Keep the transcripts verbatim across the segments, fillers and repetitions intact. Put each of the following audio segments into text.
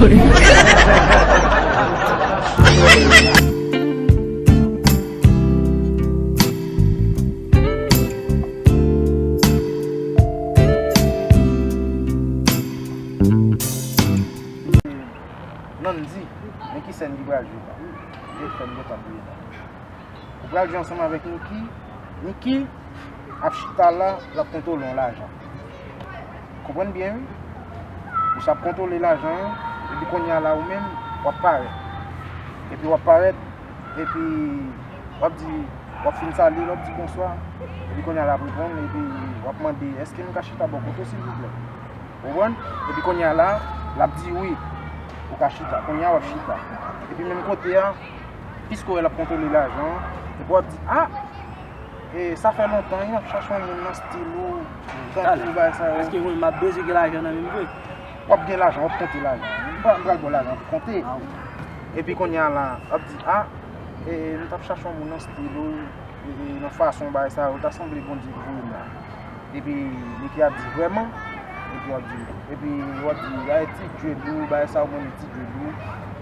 Nandy, men ki sèn ki pral jwe la. Li fè m gentan bliye non. Ou pral jwe ansanm avèk Nicky. Nicky ap chita la, l ap kontwole yon lajan. Konprann byen, wi. Misye ap kontwole lajan an, epi kounye a la, ou menm, w ap parèt. Epi w ap parèt, epi w ap di, w ap fin salye l, w ap di bonswa. Epi kounye a la, l ap reponn, epi w ap mande, èske m ka chita bò kote w, silvouplè? Ou konprann? Epi kounye a la, l ap di wi, ou ka chita. Kounye a, w ap chita. Epi menm kote a, piske w wè l ap kontwole lajan an, epi w ap di, a, e, sa fè lontan, wi, m ap chache yon moun nan estil ou, tankou bagay sa yo. Paske mwen, m ap bezwen gen lajan nan men m vre. W ap gen lajan, w ap konte lajan. M pa, m pral ba w lajan pou konte. Epi kounye a la, w ap di, a, e, m t ap chache yon moun nan estil ou, e, e, nan fason bagay sa yo, ta sanble Bondye ki voye m la. Epi Nicky ap di, vrèman? Epi w ap di, epi w ap di, ay, Ti Djed ou, bagay sa yo, mwen, Ti Djed ou.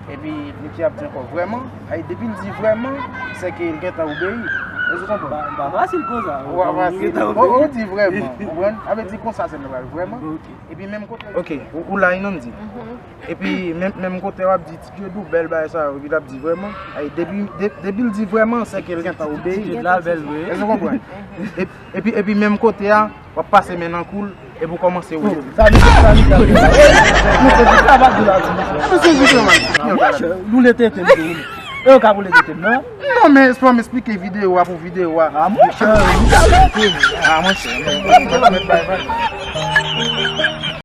Epi Nicky ap di ankò, vrèman? Ay, depi l di vrèman, se ke l gentan obeyi. Èske w konprann? Pa, pa fasil konsa. Ou pa fasil. Ou di vrèman, ou konprann? Sa vle di konsa, se nòmal, vrèman. Epi menm kote. Ok, ou, ou la, Nandy. Epi menm, menm kote w ap di, Ti Djed ou bèl bagay sa yo, epi l ap di vrèman. Ay, depi, de-, depi l di vrèman, se ke l gentan obeyi. Ti Djed la bèl vre. Èske w konprann? Epi, epi, epi menm kote a, w ap pase men nan kou l, epi w kòmanse woule. Sa misye, sa misye ap fè la? Misye, sa pa di la, misye. Misye, jisman. Monchè, woule tete m tou. E yo ka woule tete m, non? Non, men, fò m esplike videyo a pou videyo a. A, monchè, woule tete m. A, monchè, men, men, men, men, men.